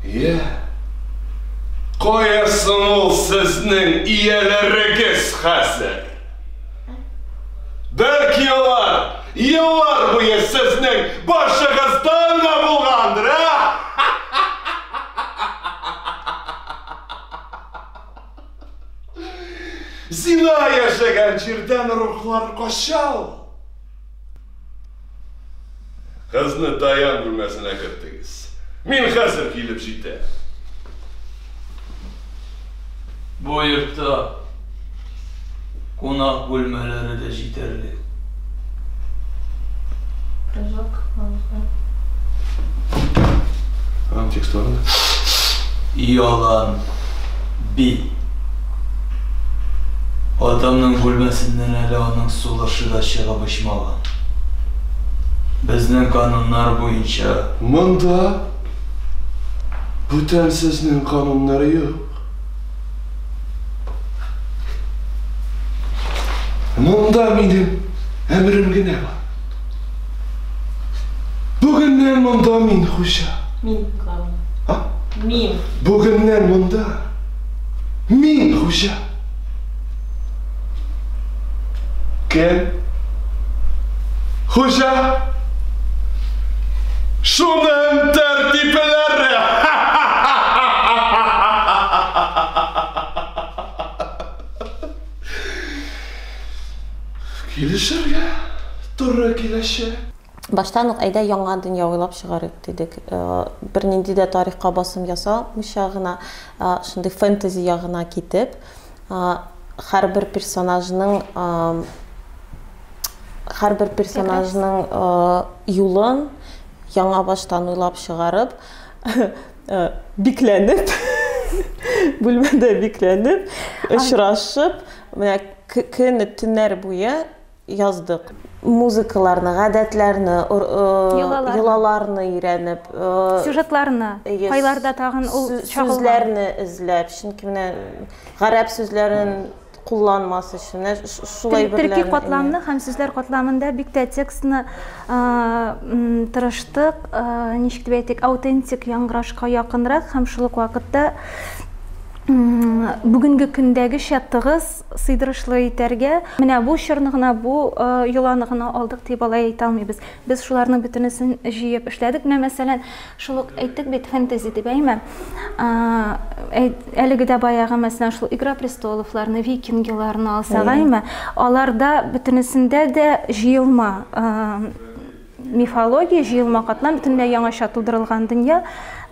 Йә, кая соң ул сезнең ияләрегез хәзер? Бәлки алар еллар буе сезнең башыгыздан да булгандыр, ә? Зина яшәгән җирдән рухлар кача ул. Кызны Даян бүлмәсенә кертегез. Мин хәзер килеп җитәм. Бу йортта кунак бүлмәләре дә җитәрлек. Прыжок. Аның текстларын. Ялан би. Атамның бүлмәсеннән әле аның сулышы да чыгып очмаган. Безнең кануннар буенча. Монда бүтән сезнең кануннар юк. Монда минем әмерем генә бар. Бүгеннән монда мин хуҗа. Мин, главное. А? Мин. Бүгеннән монда мин хуҗа. Кем? Хуҗа. Шуның тәртипләре. Килешергә туры киләчәк. Баштан ук әйдә яңа дөнья уйлап чыгарыйк дидек. Бернинди дә тарихка басым ясамыйча гына, шундый фэнтези ягына китеп, һәрбер персонажның һәрбер персонажның юлын яңа баштан уйлап чыгарып, бикләнеп, бүлмәдә бикләнеп, очрашып, менә көне төннәр буе яздык. Музыкаларны, гадәтләрне, йолаларны өйрәнеп, сюжетларны, кайларда тагын ул чагылган. Сүзләрне эзләп, чөнки менә гарәп сүзләрен кулланмас өчен, менә шул әйберләрне. Төрки катламны һәм сүзләр катламында бик тә текстны тырыштык, ничек дип әйтик, аутентик яңгырашка якынрак һәм шул ук вакытта бүгенге көндәгечә тыгыз, сыйдырышлы итәргә. Менә бу чорны гына, бу йоланы гына алдык дип алай әйтә алмыйбыз. Без шуларның бөтенесен җыеп эшләдек. Менә мәсәлән, шул ук әйттек бит фэнтези дип, әйме? Әлеге дә баягы, мәсәлән, шул Игра престоловларны, викингиларны алсак, әйме? Аларда бөтенесендә дә җыелма мифология, җыелма катлам, бөтенләй яңача тудырылган дөнья.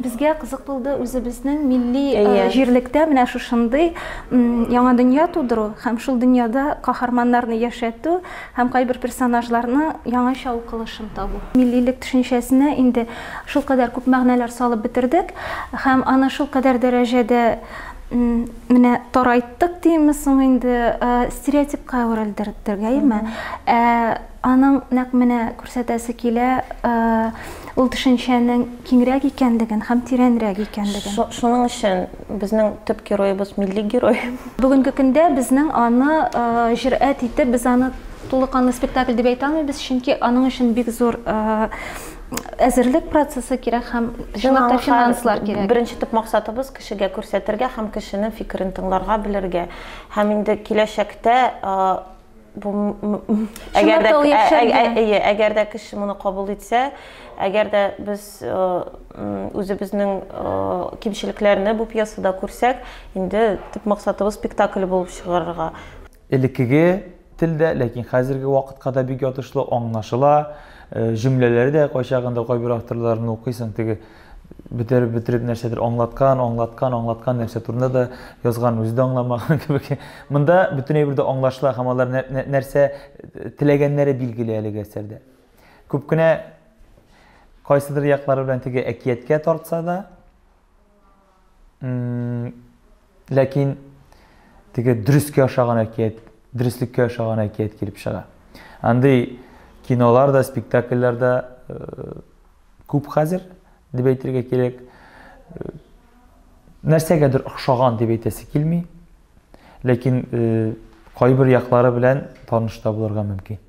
Безгә кызык булды үзебезнең милли җирлектә менә шушындый яңа дөнья тудыру һәм шул дөньяда каһарманнарны яшәтү һәм кайбер персонажларны яңача укылышын табу. Миллилек төшенчәсенә инде шулкадәр күп мәгънәләр салып бетердек һәм аны шулкадәр дәрәҗәдә менә тарайттык димме соң инде, стереотипка әверелдердек, әйеме? Ә аның нәкъ менә күрсәтәсе килә, ул төшенчәнең киңрәк икәнлеген һәм тирәнрәк икәнлеген. Шуның өчен безнең төп героебыз милли герой. Бүгенге көндә безнең аны җөрьәт итеп, без аны тулы канлы спектакль дип әйтә алмыйбыз, чөнки аның өчен бик зур әзерлек процессы кирәк һәм чынлап та финанслар кирәк. Беренче төп максатыбыз кешегә күрсәтергә һәм кешенең фикерен тыңларга белергә. Һәм инде киләчәктә бу әгәр дә әгәр дә кеше моны кабул итсә, әгәр дә без үзебезнең кимчелекләрне бу пьесада күрсәк, инде төп максатыбыз спектакль булып чыгарырга. Элеккеге телдә, ләкин хәзерге вакытка да бик ятышлы, аңлашыла. Җөмләләре дә кайчагында кайбер авторларны укыйсың, теге бетереп бетереп нәрсәдер аңлаткан, аңлаткан, аңлаткан нәрсә турында да язган, үзе дә аңламаган кебек. Монда бөтен әйбер дә аңлашыла һәм алар нәрсә теләгәннәре билгеле әлеге әсәрдә. Күп кенә кайсыдыр яклары белән теге әкияткә тартса да, ләкин теге дөрескә ошаган әкият, дөреслеккә ошаган әкият килеп чыга. Андый кинолар да, спектакльләр дә күп хәзер, дип әйтергә кирәк. Нәрсәгәдер охшаган дип әйтәсе килми. Ләкин кайбер яклары белән таныш та булырга мөмкин.